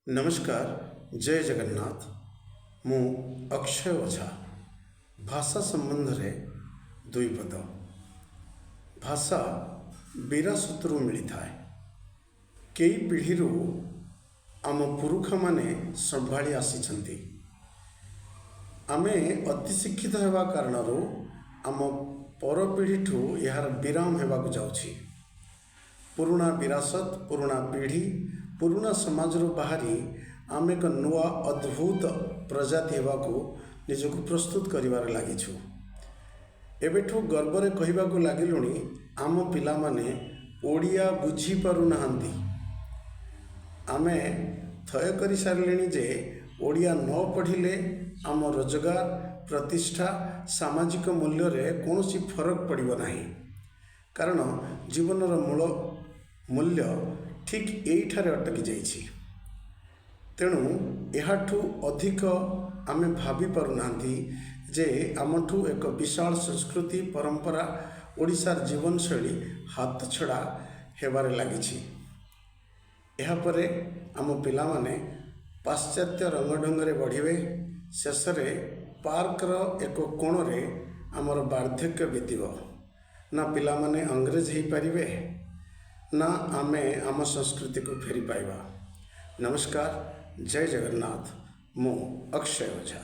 ନମସ୍କାର, ଜୟ ଜଗନ୍ନାଥ। ମୁଁ ଅକ୍ଷୟ ଓଝା। ଭାଷା ସମ୍ବନ୍ଧରେ ଦୁଇ ପଦ। ଭାଷା ବିରାସତରୁ ମିଳିଥାଏ। କେଇ ପିଢ଼ିରୁ ଆମ ପୁରୁଖାମାନେ ସମ୍ଭାଳି ଆସିଛନ୍ତି। ଆମେ ଅତି ଶିକ୍ଷିତ ହେବା କାରଣରୁ ଆମ ପରପିଢ଼ିଠୁ ଏହାର ବିରାମ ହେବାକୁ ଯାଉଛି। ପୁରୁଣା ବିରାସତ, ପୁରୁଣା ପିଢ଼ି, ପୁରୁଣା ସମାଜରୁ ବାହାରି ଆମେ ଏକ ନୂଆ ଅଦ୍ଭୁତ ପ୍ରଜାତି ହେବାକୁ ନିଜକୁ ପ୍ରସ୍ତୁତ କରିବାରେ ଲାଗିଛୁ। ଏବେଠୁ ଗର୍ବରେ କହିବାକୁ ଲାଗିଲୁଣି, ଆମ ପିଲାମାନେ ଓଡ଼ିଆ ବୁଝିପାରୁନାହାନ୍ତି। ଆମେ ଥୟ କରିସାରିଲେଣି ଯେ ଓଡ଼ିଆ ନ ପଢ଼ିଲେ ଆମ ରୋଜଗାର, ପ୍ରତିଷ୍ଠା, ସାମାଜିକ ମୂଲ୍ୟରେ କୌଣସି ଫରକ ପଡ଼ିବ ନାହିଁ। କାରଣ ଜୀବନର ମୂଳ ମୂଲ୍ୟ ଠିକ୍ ଏଇଠାରେ ଅଟକି ଯାଇଛି। ତେଣୁ ଏହାଠୁ ଅଧିକ ଆମେ ଭାବି ପାରୁନାହାନ୍ତି ଯେ ଆମଠୁ ଏକ ବିଶାଳ ସଂସ୍କୃତି, ପରମ୍ପରା, ଓଡ଼ିଶାର ଜୀବନଶୈଳୀ ହାତଛଡ଼ା ହେବାରେ ଲାଗିଛି। ଏହାପରେ ଆମ ପିଲାମାନେ ପାଶ୍ଚାତ୍ୟ ରଙ୍ଗଢଙ୍ଗରେ ବଢ଼ିବେ। ଶେଷରେ ପାର୍କର ଏକ କୋଣରେ ଆମର ବାର୍ଦ୍ଧକ୍ୟ ବିତିବ। ନା ପିଲାମାନେ ଅଂଗ୍ରେଜ ହେଇପାରିବେ, ନା ଆମେ ଆମ ସଂସ୍କୃତିକୁ ଫେରି ପାଇବା। ନମସ୍କାର, ଜୟ ଜଗନ୍ନାଥ। ମୁଁ ଅକ୍ଷୟ ଓଝା।